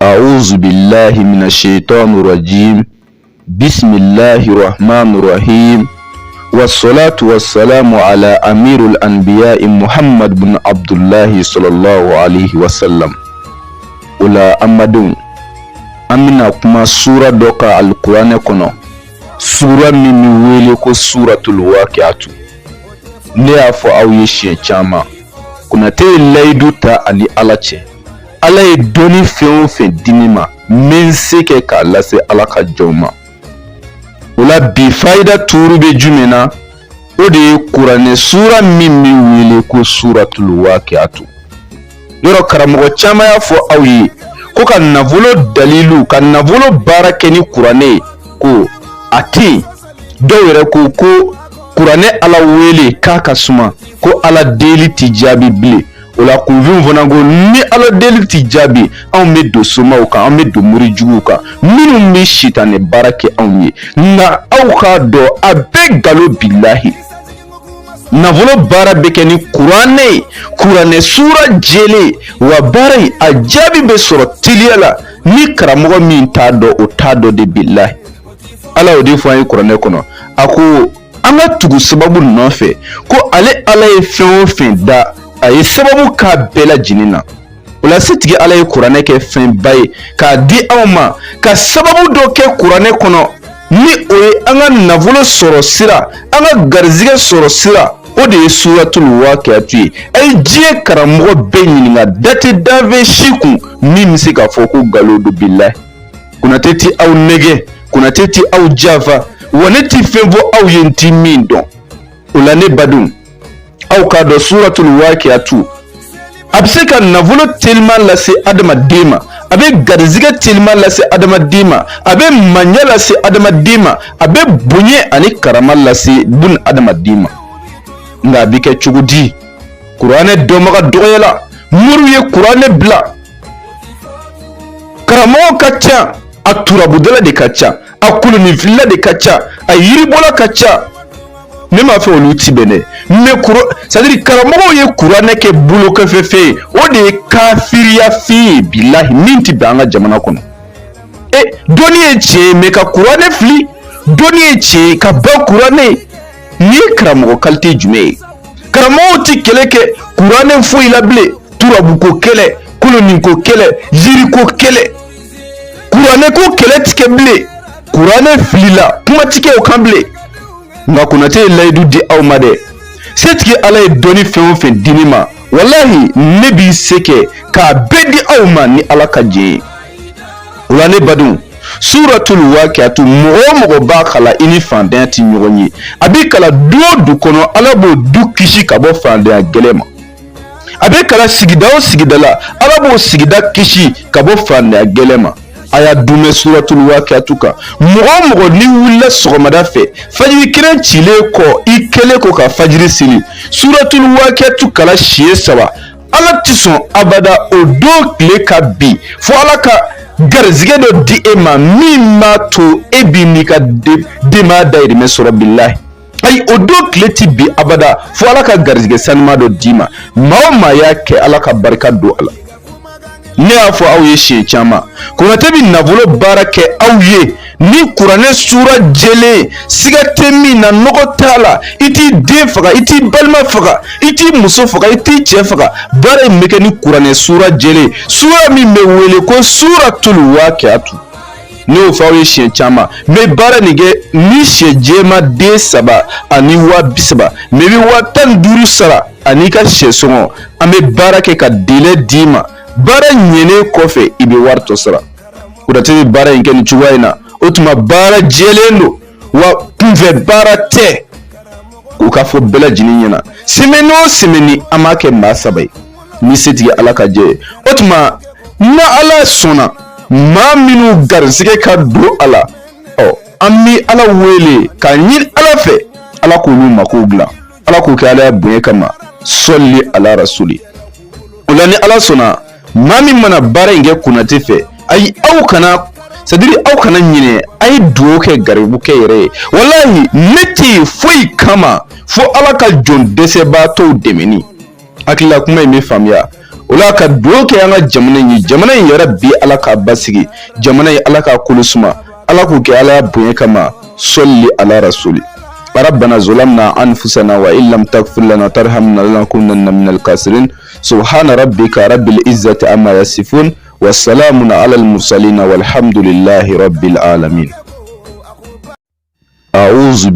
أعوذ بالله من الشيطان الرجيم بسم الله الرحمن الرحيم والصلاة والسلام على أمير الأنبياء محمد بن عبد الله صلى الله عليه وسلم. O la an badenw, an bɛna kuma sura dɔ kan alikuranɛ kɔnɔ, sura min bɛ wele ko suratul waqiatu. Ne y'a fɔ aw ye siɲɛ caman, Konate ye layidu ta ani Ala cɛ. Ala ye dɔnni fɛn o fɛn di ne ma, n bɛ n se kɛ k'a lase Ala ka jɔnw ma. O la bi fayida tuuru bɛ jumɛn na? O de ye kuranɛ sura min bɛ wele ko suratul waqiatu. Yɔrɔ karamɔgɔ caman y'a fɔ aw ye ko ka nafolo dalilu, ka nafolo baara kɛ ni kuranɛ ye, ko a tɛ yen. Dɔw yɛrɛ ko ko kuranɛ Ala wele k'a ka suma, ko Ala deli ti jaabi bilen. O la kunfinw fana ko ni Ala deli ti jaabi, anw bɛ don somaw kan, an bɛ don mori juguw kan minnu bɛ sitanɛ baara kɛ anw ye. Nka aw k'a dɔn, a bɛɛ nkalon, bilahi. Nafolo baara bɛ kɛ ni kuranɛ ye, kuranɛ sura jɛlen. Wa baara in a jaabi bɛ sɔrɔ teliya la. Ni karamɔgɔ min t'a dɔn, o t'a dɔn de, bilahi. Ala y'o de fɔ an ye kuranɛ kɔnɔ. A ko an ka tugu sababu nɔfɛ, ko ale Ala ye fɛn o fɛn da, a ye sababu k'a bɛɛ lajɛlen na. O la setigi Ala ye kuranɛ kɛ fɛnba ye k'a di anw ma, ka sababu dɔ kɛ kuranɛ kɔnɔ, ni o ye an ka nafolo sɔrɔ sira, an ka garizigɛ sɔrɔ sira. O de ye suratul waqiatu ye. A ye diɲɛ karamɔgɔ bɛɛ ɲininka, da tɛ danfɛn si kun min bɛ se k'a fɔ ko nkalon don, bilahi. Konate ti aw nɛgɛ, Konate ti aw janfa, wa ne ti fɛn fɔ aw ye n ti min dɔn. O la ne badenw, aw k'a dɔn, suratul waqiatu a bɛ se ka nafolo teliman lase adamaden ma, a bɛ garizigɛ teliman lase adamaden ma, a bɛ maɲɛ lase adamaden ma, a bɛ bonya ani karama lase bun adamaden ma. Nka a bɛ kɛ cogo di? Kuranɛ dɔnbaga dɔgɔyala, moriw ye kuranɛ bila, karamɔgɔ ka ca, a turabudala de ka ca, a koloninfilila de ka ca, a yiribɔla ka ca. Ne m'a fɔ olu ti bɛn dɛ, mais c'est à dire karamɔgɔw ye kuranɛ kɛ bolokɔfɛfɛn ye. O de ye kafiriya fɛn ye, bilahi, min ti bɛn an ka jamana kɔnɔ. E, dɔnni ye tiɲɛ ye, mais ka kuranɛ fili, dɔnni ye tiɲɛ ye, ka ban kuranɛ ye, nin ye karamɔgɔ qualité jumɛn ye? Karamɔgɔw ti kɛlɛ kɛ kuranɛ foyi la bilen. Turabuko kɛlɛ, koloninko kɛlɛ, yiriko kɛlɛ, kuranɛ ko kɛlɛ ti kɛ bilen. Kuranɛ filila, kuma ti kɛ o kan bilen. Nka Konate ye layidu di aw ma dɛ. Setigi Ala ye dɔnni fɛn o fɛn di ne ma, walahi, ne b'i se kɛ k'a bɛɛ di aw ma ni Ala ka jɛn ye. O la ne badenw, suratul waqiatu, mɔgɔ o mɔgɔ b'a kalan, i ni fantanya ti ɲɔgɔn ye. A b'i kalan du o du kɔnɔ, Ala b'o du kisi ka bɔ fantanya gɛlɛn ma. A bɛ kalan sigida o sigida la, Ala b'o sigida kisi ka bɔ fantanya gɛlɛn ma. A y'a dunmɛ suratul waqiatu kan. Mɔgɔ o mɔgɔ n'i wulila sɔgɔmada fɛ, fajiri kelen cilen kɔ, i kɛlen kɔ ka fajiri seli, suratul waqiatu kalan siɲɛ 3, Ala ti sɔn abada o don tile ka bin fo Ala ka garizigɛ dɔ di e ma min b'a to e b'i n'i ka denbaya dayirimɛ sɔrɔ, bilahi. Ayi, o don tile ti bin abada fo Ala ka garizigɛ sanuma dɔ d'i ma. Maa o maa y'a kɛ, Ala ka barika don a la. Ne y'a fɔ aw ye siɲɛ caman, Konate bɛ nafolo baara kɛ aw ye ni kuranɛ sura jɛlen, siga tɛ min na, nɔgɔ t'a la. I t'i den faga, i t'i balima faga, i t'i muso faga, i t'i cɛ faga. Baara in bɛ kɛ ni kuranɛ sura jɛlen, sura min bɛ wele ko suratul waqiatu. Ne y'o fɔ aw ye siɲɛ caman. N bɛ baara nin kɛ ni sɛ jɛman den 3 ani 30,000, mais i bɛ 15,000 sara ani i ka sɛ sɔngɔ. An bɛ baara kɛ ka délai d'i ma. Baara ɲɛnen kɔfɛ, i bɛ wari tɔ sara. Konate bɛ baara in kɛ nin cogoya in na. O tuma baara jɛlen don, wa kunfɛ baara tɛ. O ka fɔ bɛɛ lajɛlen ɲɛna, semaine o semaine an b'a kɛ maa 3 ye ni setigi Ala ka jɛ ye. O tuma ni Ala sɔnna, maa minnu garisɛgɛ ka don a la, ɔ an bɛ Ala wele k'a ɲini Ala fɛ, Ala k'olu makow dilan, Ala k'o kɛ Ala ya bonya kama, sɔli ala rasuli. O la ni Ala sɔnna, maa min mana baara in kɛ Konate fɛ, ayi, aw kana, c'est à dire aw kana ɲinɛ, a ye dugawu kɛ garibukɛ yɛrɛ ye. Walahi, ne tɛ yen foyi kama fo Ala ka jɔn dɛsɛbaatɔw dɛmɛni. Hakilila kuma in bɛ faamuya. O la ka dugawu kɛ an ka jamana in ye, jamana in yɛrɛ bi, Ala k'a basigi, jamana in, Ala k'a kolo suma, Ala k'o kɛ Ala bonya kama. Sɔli ala rasuli. ربنا ظلمنا أنفسنا وإن لم تغفر لنا ترحمنا لنكونن من الخاسرين. سبحان ربك رب العزة عما يصفون والسلام على المرسلين والحمد لله رب العالمين. أعوذ